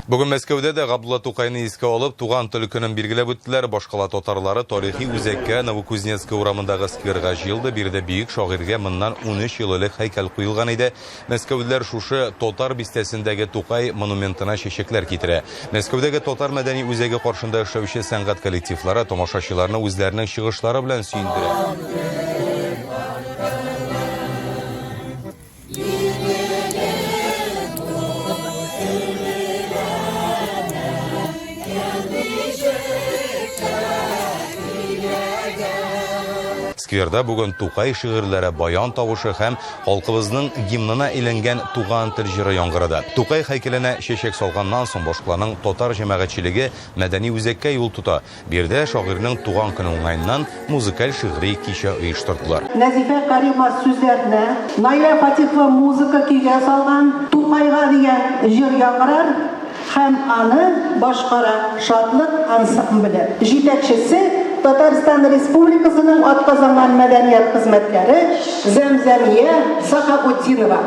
Бүген Мәскәүдә дә Габдулла Тукайны искә алып, туган тел көнен билгеләп үттеләр. Башкала татарлары тарихи үзәккә, Новокузнецкая урамындагы скверга җыелды. Биредә бөек шагыйрьгә моннан 13 ел элек һәйкәл куелган иде. Мәскәүлеләр шушы татар бистәсендәге Тукай монументына чәчәкләр китерә. Мәскәүдәге татар мәдәни үзәге каршында эшләүче сәнгать коллективлары тамашачыларны үзләренең чыгышлары белән сөендерә. Скверда бүген Тукай шигырьләре, баян тавышы һәм халкыбызның гимнына әйләнгән Туган тел җыры яңгырады. Тукай һәйкәленә чәчәк салганнан соң башкаланың татар җәмәгатьчелеге мәдәни үзәккә юл тота. Биредә шагыйрьнең туган көне уңаеннан музыкаль-шигъри кичә оештырдылар. Нәзифә Каримова сүзләренә, Наилә Фатихова музыка көйгә салган Тукайга дигән җыр яңгырар һәм аны башкара Шатлык ансамбле. Җитәкчесе, Татарстан Республикасының атказанган мәдәният хезмәткәре Зәмзәмия Сахабутдинова.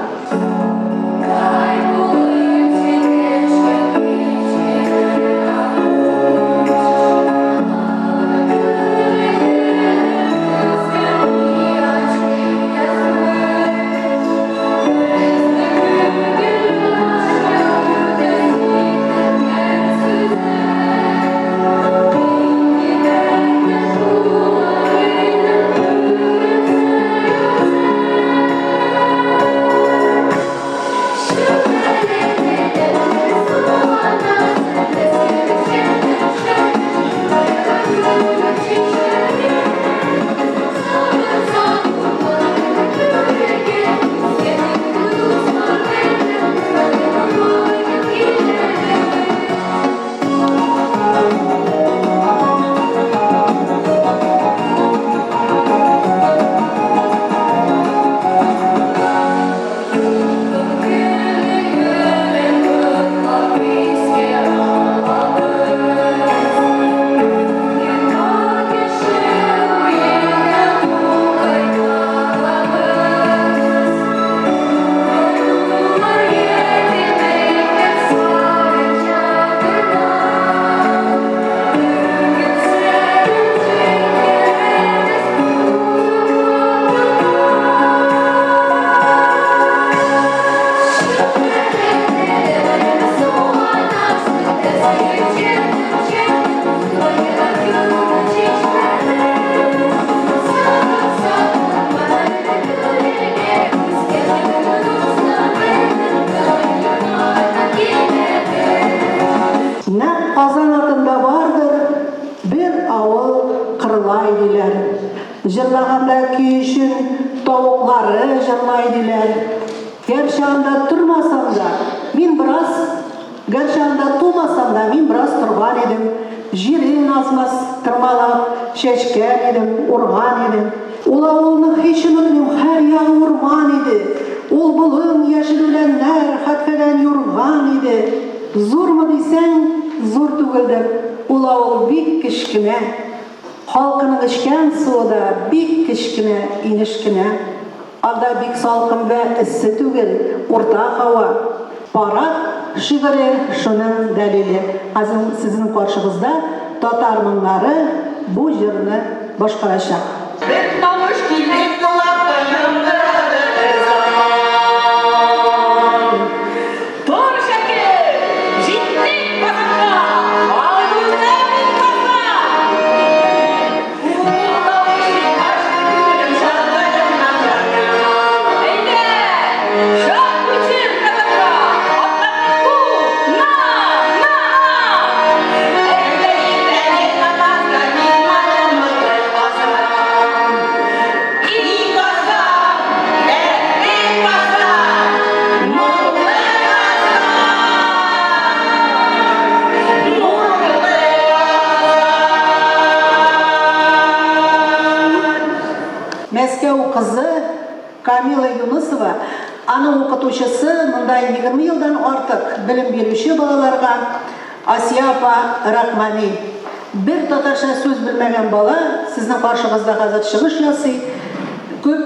Нәкъ Казан артында бардыр бер авыл Кырлай диләр. Җырлаганда көй өчен тавыклары җырлай диләр. Гәрчә анда тормасам да, мин бераз Гәрчә анда тумасам да, мин бераз торган идем. Җирен аз-маз тырмалап, чәчкән идем, урган идем. Ул авылны һич онытмыйм, һәр ягы урман иде. Ул болын, яшел үләннәр, хәтфәдән юрган иде. Зурмы дисәң, зур түгелдер, ул авыл бик кечкенә. Халкының эчкән суы да бик кечкенә, инеш кенә. Анда бик салкын вә эссе түгел, урта һава. Парад шигыре шуның дәлиле. Хәзер сезнең каршыгызда татар моңнары бу җырны башкарачак. Бер тавыш килде колакка яңгырады берзаман. Тор, шәкерт, җиттек Казанга, алдыңда бит Казан! Мәскәү кызы Камила Юнысова, аның укытучысы, монда 20 елдан артык белем бирүче балаларга Асия апа Рахмани. Бер татарча сүз белмәгән бала сезнең каршыгызда хәзер чыгыш ясый. Күп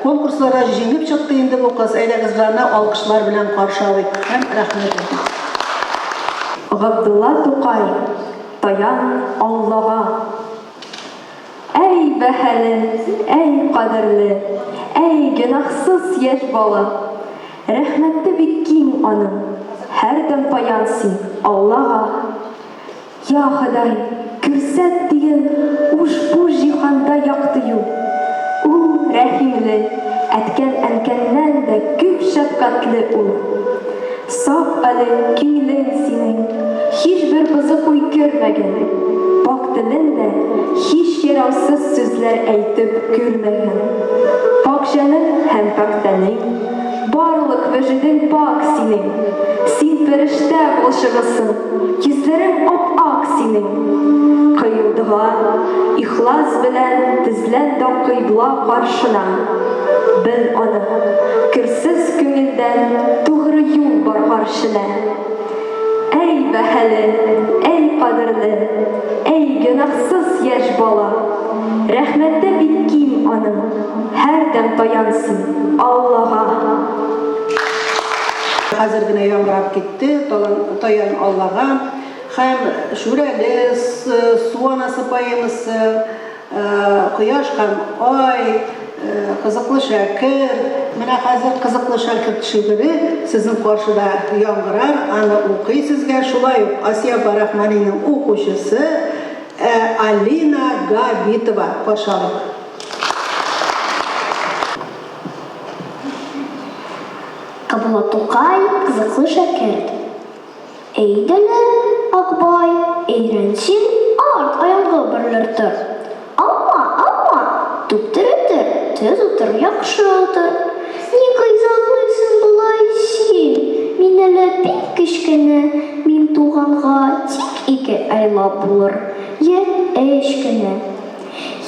конкурсларда җиңеп чыкты инде бу кыз. Әйдәгез, без аны алкышлар белән каршы алыйк һәм рәхмәт әйтик. Габдулла Тукай, Таян Аллага! Әй бәһале, әй кадерле, Әй гөнаһсыз яшь бала! Рәхмәте бик киң аның, Һәрдәм таян син Аллага! Я Ходай, күрсәт диген ушбу җиһанда якты юл. Ул рәхимле, әткән-әнкәннән дә күп шәфкатьле ул. Саф әле күңелең синең, һичбер бозык уй кермәгән, пакь телең дә һич яраусыз сүзләр әйтеп күрмәгән. Пакь җаның һәм пакь тәнең, барлык вөҗүдең пакь синең. Син фәрештә булчыгысың, йөзләрең ап-ак синең. Кыйл дога, ихлас белән тезлән дә кыйбла каршына. Бел аны, керсез күңелдән тугры юл бар гаршенә. Әй бәһале, әй кадерле, әй гөнаһсыз яшь бала! Рәхмәте бик киң аның, һәрдәм таян син Аллага! Хәзер генә яңгырап китте, Таян Аллага һәм Шүрәле, Су анасы поэмасы, Кояш һәм ай, Кызыклы шәкерт. Менә хәзер Кызыклы шәкерт шигыре сезнең каршыда яңгырар, аны укый сезгә шулай ук Асия апа Рахманиның укучысы Алина Габитова. Каршы алыйк. Габдулла Тукай, Кызыклы шәкерт. Әйдәле, Акбай, өйрән син арт аягы берлертер. Алма, алма, түптер өтер, төз утыр, яхшы утыр. Ник ызаклыйсың болай син? Мин әле бик кечкенә, мин туганга тик ике айлап булыр, йә өч кенә.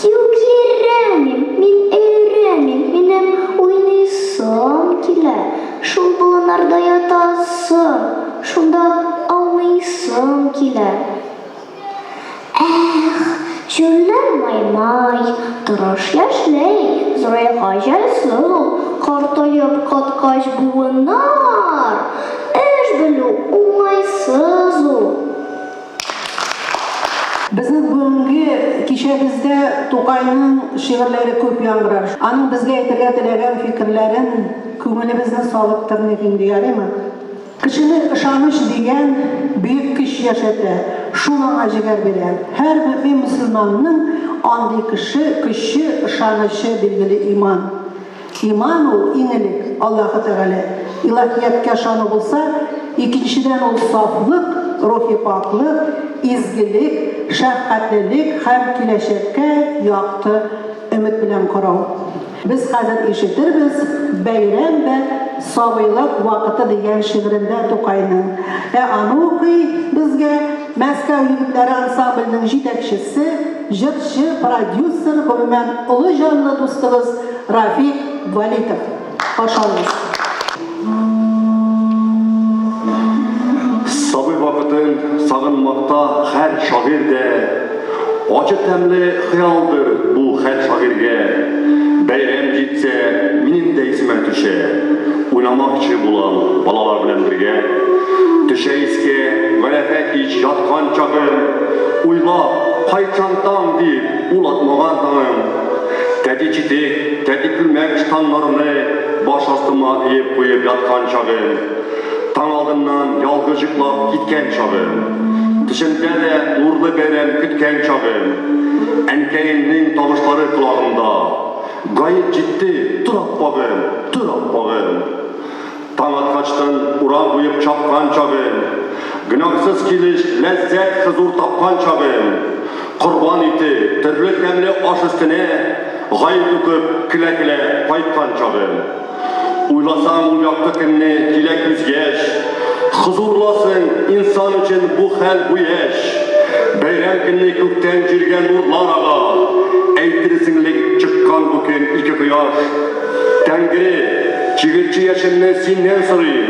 Юк, йөрәмим, мин өйрәмим, минем уйныйсым килә, шул болыннарда ятасым, шунда ауныйсым килә. Эх, җүләр маэмай, тырыш яшьләй, зурайгач җайсыз ул, картаеп каткач буыннар, эш белү уңайсыз ул. Безнең бүгенге кичәбездә Тукайның шигырьләре күп яңгырар. Аның безгә әйтергә теләгән фикерләрен күңелебезне салып тыңлыйк инде, ярыймы? Кешене ышаныч дигән бөек көч яшәтә, шул аңа җегәр бирә. Һәр мөэмин-мөселманның андый кеше, көче, ышанычы, билгеле, иман. Иман ул, иң элек, Аллаһы Тәгалә, илаһияткә ышану булса, икенчедән ул сафлык, рухи пакьлык, изгелек, шәфкатьлелек һәм киләчәккә якты өмет белән карау. Без хәзер ишетербез Бәйрәм вә сабыйлык вакыты дигән шигырендә Тукайның. Ә аны укый безгә Мәскәү егетләре ансамбленең җитәкчесе, җырчы, продюсер, гомумән, олы җанлы дустыбыз Рафик Вәлитов. Каршы алыгыз. Сабый вакытын сагынмакта һәр шагыйрь дә. Ачы тәмле хыялдыр бу һәр шагыйрьгә. Бәйрәм җитсә, минем дә исемә төшә. Уйнамакчы булам балалар белән бергә. Төшә искә, Галәфә кич яткан чагым, Уйлап, кайчан таң дип, ул атмаган таңым. Тәти читек, тәти күлмәк-ыштаннарны Баш астыма өеп куеп яткан чагым. Таң алдыннан ялгыз йоклап киткән чагым. Төшемдә дә нурлы бәйрәм көткән чагым. Әнкәемнең тавышлары колагымда. Гает җитте, тор аппагым, тор аппагым. Таң аткачтын урам буеп чапкан чагым. Гөнаһсыз килеш ләззәт хозур тапкан чагым. Корбан ите, төрле тәмле аш өстенә гает укып, көлә-көлә кайткан чагым. Уйласаң ул якты көнне килә күз яшь. Хозурласың, инсан өчен бу хәл, бу яшь. Бәйрәм көнне күктән җиргә нурлар ага. Әйтерсең лек чыккан бу көн ике кояш. Тәңре, чигерче яшемне синнән сорыйм.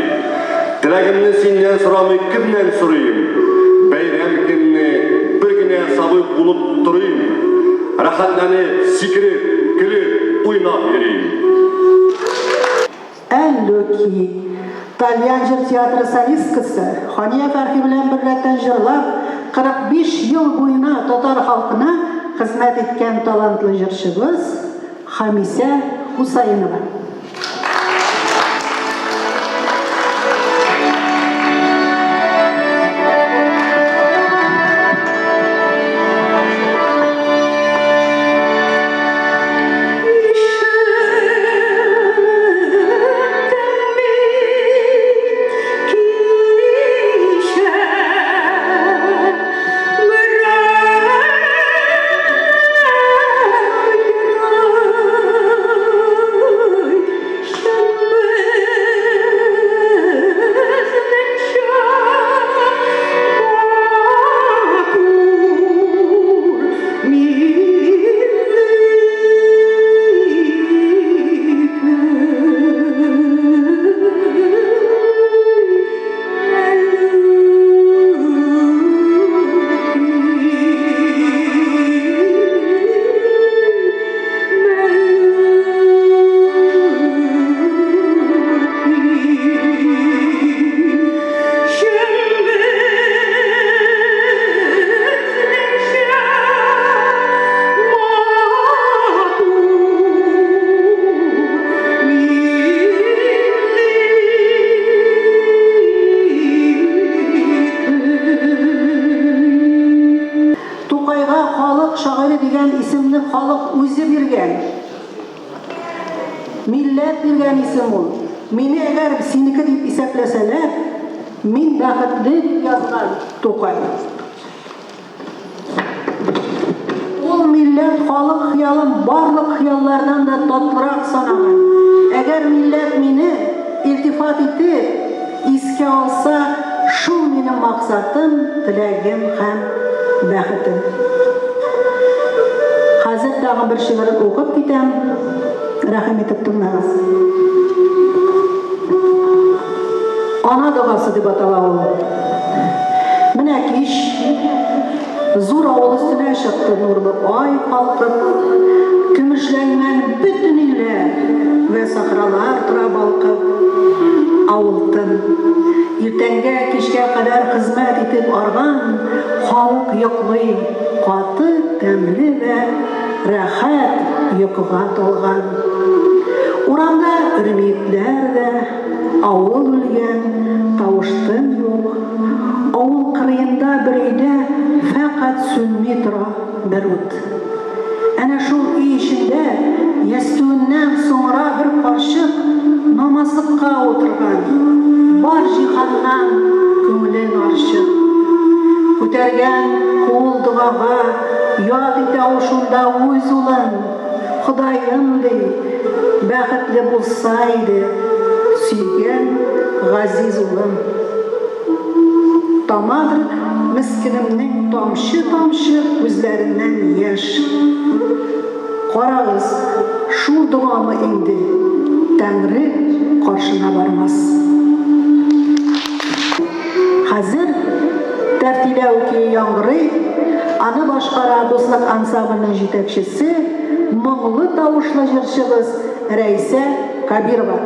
Теләгемне синнән сорамый кемнән сорыйм? Бәйрәм көнне бер генә сабый булып торыйм. Рәхәтләнеп, сикереп, көлеп, уйнап йөрим. Әллүки. Тальян җыр театры солисткасы Хания Фәрхи белән беррәттән җырлап, 45 ел буена татар халкына хезмәт иткән талантлы җырчыбыз Хамисә Хусаинова. Тукайга халык шагыйре дигән исемне халык үзе биргән. Милләт биргән исем ул. Мине әгәр синеке дип исәпләсәләр, мин бәхетле, дип язган Тукай. Ул милләт, халык хыялын барлык хыяллардан да татлырак санаган. Әгәр милләт мине илтифат итеп, искә алса, шул минем максатым, теләгем һәм бәхетем. Хәзер тагын бер шигырен укып китәм, рәхим итеп тыңлагыз. Ана догасы дип атала ул. Менә кич, зур авыл өстенә чыкты нурлы ай калкып, көмешләнгән бөтен өйләр вә сахралар тора балкып. Авыл тын. Иртәнгә кичкә кадәр хезмәт итеп арган халык йоклый, каты, тәмле вә рәхәт йокыга талган. Урамда өрми этләр дә, Авыл үлгән, тавыш-тын юк. Авыл кырыенда бер өйдә фәкать сүнми тора бер ут. Әнә шул өй эчендә ястүеннән соңра бер карчык намазлыкка утырган, бар җиһаннан күңелен арчып. Күтәргән кул догага, яд итә ул шунда үз улын. Ходаем, ди, бәхетле булса иде сөйгән газиз улым. Тамадыр мескенемнең тамчы-тамчы күзләреннән яшь. Карагыз, шул догамы инде Тәңре каршына бармас. Хәзер Тәртиләү көе яңгырый, аны башкара Дуслык ансамбленең җитәкчесе, моңлы тавышлы җырчыбыз Рәйсә Кабирова.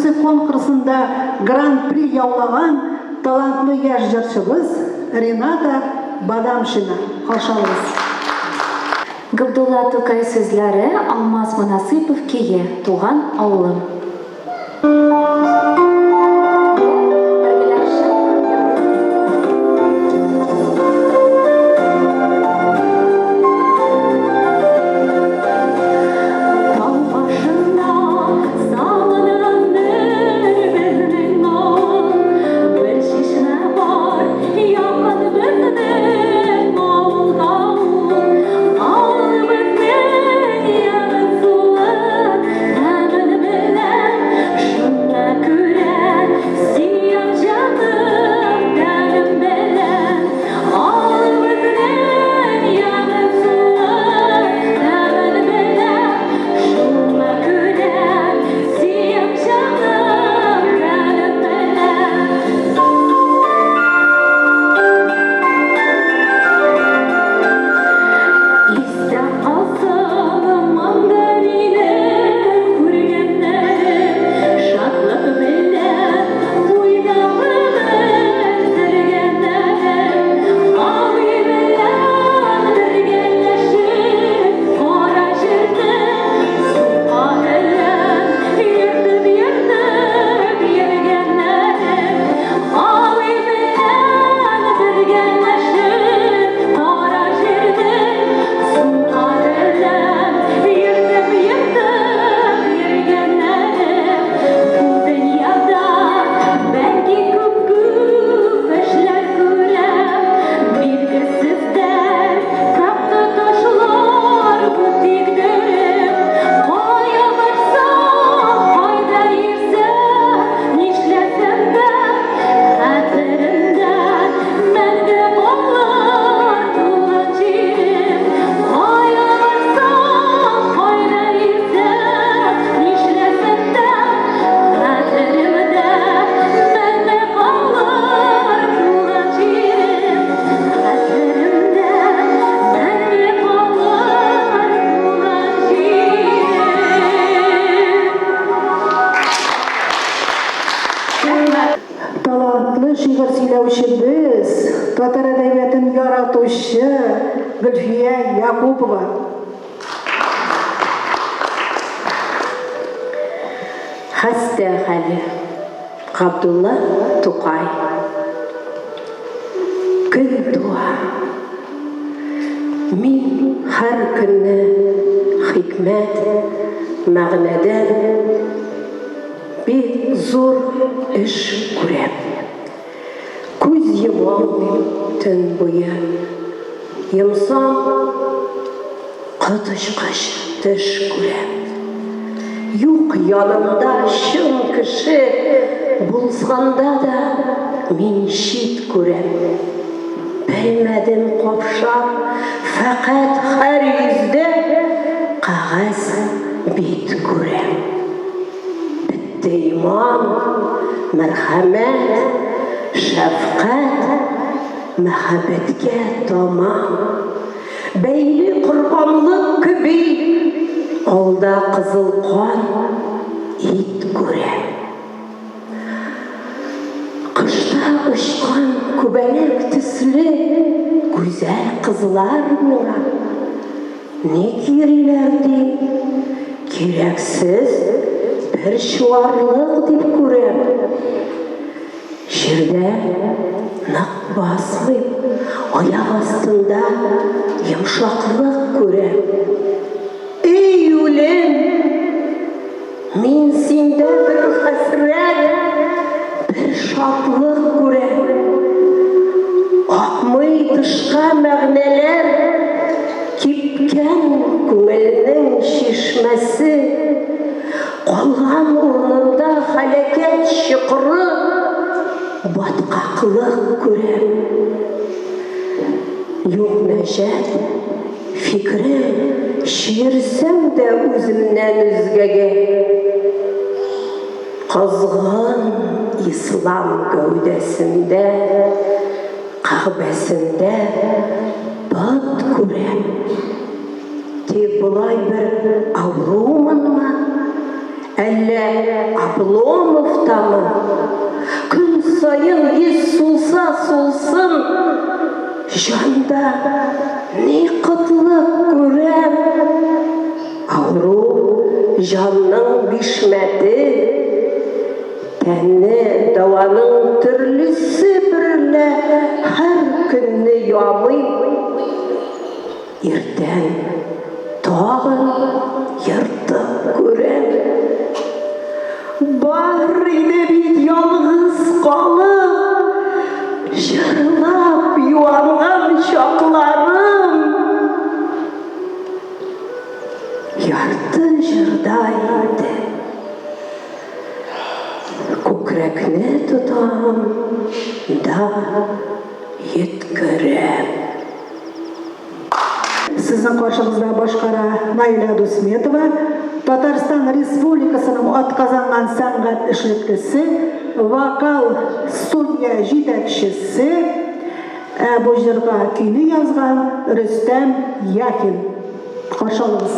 җырчысы конкурсында Гран-при яулаган талантлы яшь җырчыбыз Рената Бадамшина. Каршы алыгыз. Габдулла Тукай сүзләре, Алмаз Монасыйпов көе, Туган авылым. Тау башында салынган безнең авыл, бер чишмә бар, якын безнең авылга ул. Авыл безнең ямен сулы, тәмен беләм, шуңа күрә сөям җаным, тәнем белән. Авыл безнең ямен сулы, тәмен беләм, шуңа күрә сөям җаным, тәнем белән. Истә калсын монда минем күргәннәрем, шатлык белән уйнап гомер сөргәннәрем. Абый белән бергәләшеп кара җирне сука белән ертып-ертып йөргәннәрем. Абый белән бергәләшеп кара җирне сука белән ертып-ертып йөргәннәрем. Бу дөньяда бәлки күп-күп эшләр күрәм, билгесездер какты ташлар бу тикдерем. Кая барсам, кайда йөрсәм, нишләсәм дә, хәтеремдә мәңге калыр туган җирем. Кая барсам, кайда йөрсәм, нишләсәм дә, хәтеремдә мәңге калыр туган җирем. Хәтеремдә мәңге калыр туган җирем. Талантлы шигырь сөйләүчебез, татар әдәбиятын яратучы Гөлфия Якупова. Хәстә хәле. Габдулла Тукай. Көн туа. Мин һәр көнне хикмәт, мәгънәдән бик зур эш күрәм. Күз йомалмыйм төн буе. Йомсам, коточкыч төш күрәм. Юк янымда чын кеше булсанда да мин чит күрәм. Белмәдем капшап, фәкать һәр йөздә кәгазь бит күрәм. Бетте иман, мәрхәмәт, шәфкать, мәхәббәткә тамам. Бәйле корбанлык кеби, алда кызыл кан, ит күрәм. Кышта очкан күбәләк төсле гүзәл кызлар миңа ник йөриләр дим, кирәксез бер чуарлык дип күрәм. Җирдә нык басмыйм, аяк астында йомшаклык күрәм. Эй, үлем! Мин синдә бер хәсрәт, бер шатлык күрәм. Акмый тышка мәгънәләр, кипкән күңелнең чишмәсе. Калган урынында һәлакәт чокыры, баткаклык күрәм. Юк нәҗат, фикерем чиерсәм дә үземнән үзгәгә. Козгын ислам гәүдәсендә, кәгъбәсендә бот күрәм. Тик болай бер авырумынмы? Әллә Обломовтамы? Көн саен йөз сулса сулсын, җанда ни кытлык күрәм? Авыру җанның бишмәте, тәнне дәваның төрлесе берлә һәр көнне ямыйм. Иртән тагын ертык күрәм. Бар иде бит ялгыз калып, җырлап юанган чакларым. Ярты җырда инде күкрәкне тотам да йөткерәм. Сезнең каршыгызда башкара Наилә Дусметова, Татарстан Республикасының атказанган сәнгать эшлеклесе, вокал студия җитәкчесе, ә бу җырга көйне язган Рөстәм Яхин. Каршы алыгыз.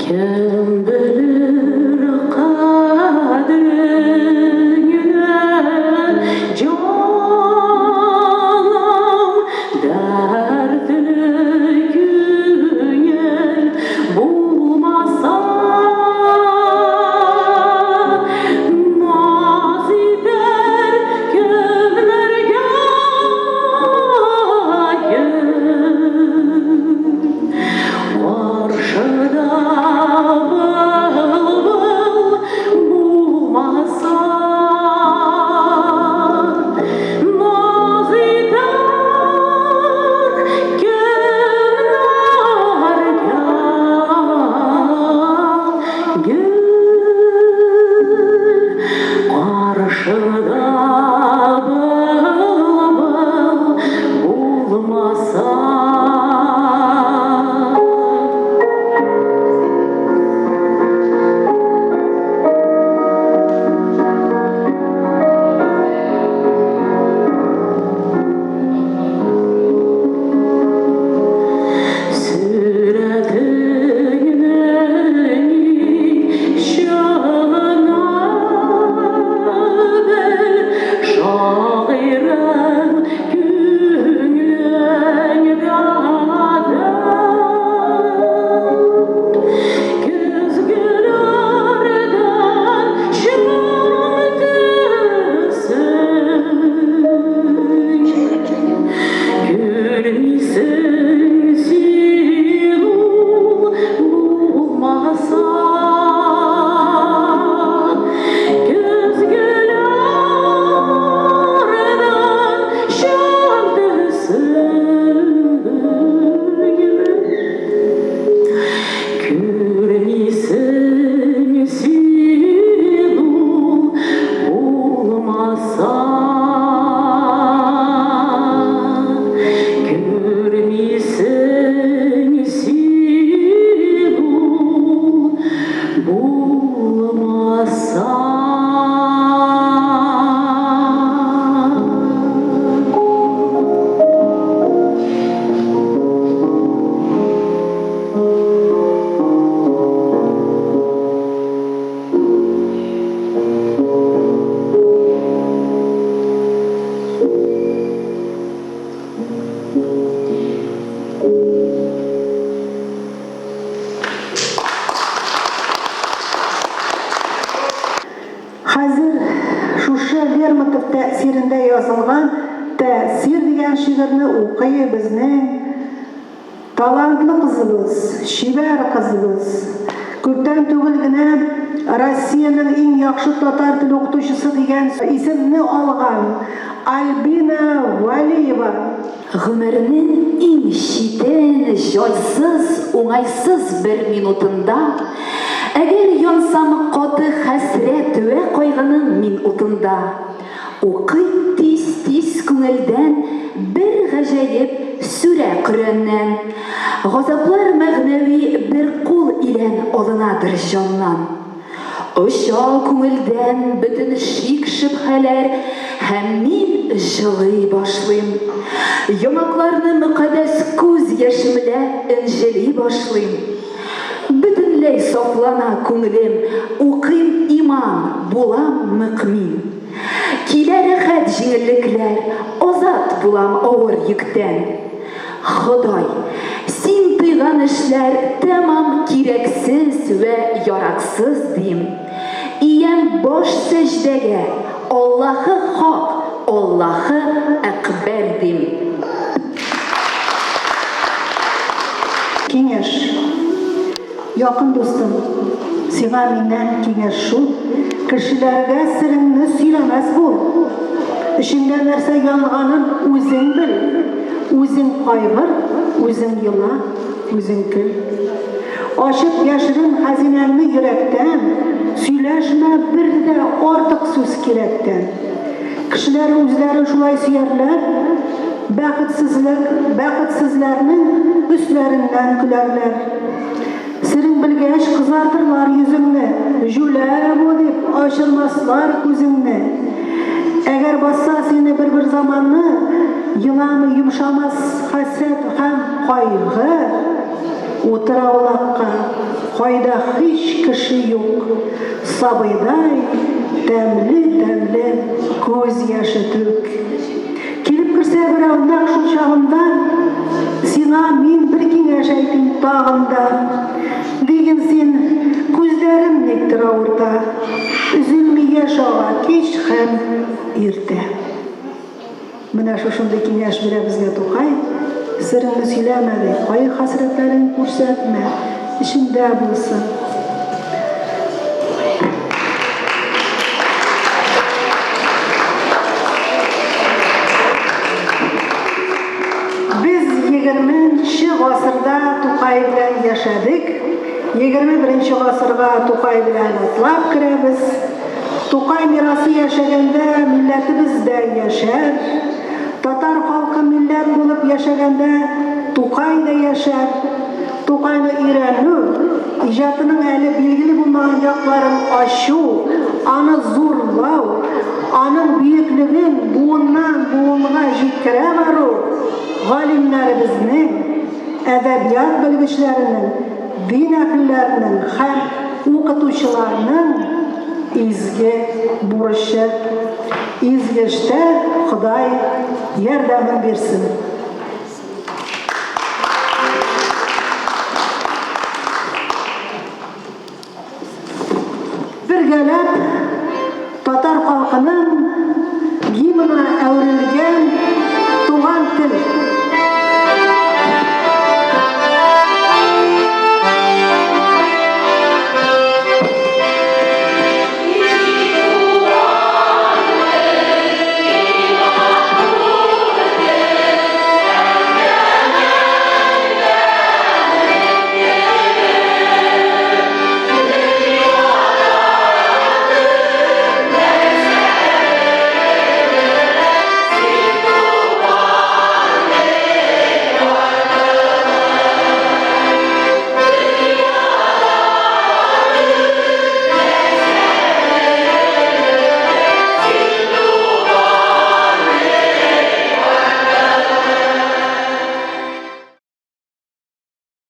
Кем белер кадереңне, җаным, дәртле күңел булмаса, наз итәр кемнәргә кем? Каршыда былбыл булмаса, наз итәр кемнәргә гөл? Каршыда былбыл булмаса. Сурәтеңне ничана бел, шагыйрем, күңелеңдә Көзгеләрдән чын төсең, Күрмисең син ул булмаса. Көзгеләрдән чын төсең, Күрмисең син ул булмаса. Күрмисең син ул булмаса. Хәзер шушы Лермонтов тәэсирендә язылган Тәэсир дигән шигырьне укый безнең талантлы кызыбыз, чибәр кызыбыз. Күптән түгел генә Россиянең иң яхшы татар теле укытучысы дигән исемне алган Альбина Вәлиева. Гомернең иң читен, җайсыз, уңайсыз бер минутында Әгәр янсам каты хәсрәт вә кайгының мин утында, Укыйм тиз-тиз күңелдән бер гаҗәеп сүрә Коръәннән. Газаплар мәгънәви бер кул илән алынадыр җаннан. Оча күңелдән бөтен шик-шөбһәләр һәм мин җылый башлыйм. Яңакларны мөкаддәс күз яшемлә энҗели башлыйм. Бөтенләй сафлана күңелем, укыйм иман, булам мөкмин. Килә рәхәт җиңеллекләр, азат булам авыр йөктән. Ходай, син тыйган эшләр тәмам кирәксез вә яраксыз, дим. Иям баш сәҗдәгә, Аллаһы хак, Аллаһы әкбәр, дим. Киңәш. Якын дустым, сиңа миннән киңәш шул, кешеләргә сереңне сөйләмәс бул. Эчеңдә нәрсә янганын үзең бел. Үзең кайгыр, үзең ела, үзең көл. Ачып яшерен хәзинәңне йөрәктән, сөйләшмә бер дә артык сүз кирәктән. Кешеләр үзләрен шулай сөярләр, бәхетсезлек, бәхетсезләрнең өсләреннән көләрләр. Серең белгәч, кызартырлар йөзеңне, җүләр бу дип, ачырмаслар күзеңне. Әгәр басса сине бер-бер заманны, еламый йомшамас хәсрәт һәм кайгы. Утыр аулакка, кайда һич кеше юк, Сабыйдай тәмле-тәмле күз яше түк. Килеп керсә берәү нәкъ шул чагында, Сиңа мин бер киңәш әйтим тагын да. Диген син, күзләрем никтер авырта, Өзелми яшь ага кич һәм иртә. Менә шушындый киңәш бирә безгә Тукай, Сереңне сөйләмә, ди, кайгы-хәсрәтләрең күрсәтмә, эчеңдә булсын. Без егерменче гасырда Тукай белән яшәдек, 21 гасырга Тукай белән атлап керәбез. Тукай мирасы яшәгәндә милләтебез дә яшәр. Татар халкы милләт булып яшәгәндә Тукай да яшәр. Тукайны өйрәнү, иҗатының әле билгеле булмаган якларын ачу, аны зурлау, аның бөеклеген буыннан-буынга җиткерә бару галимнәребезнең, әдәбият белгечләренең, дин әһелләренең һәм укытучыларның изге бурычы. Изге эштә Ходай ярдәмен бирсен.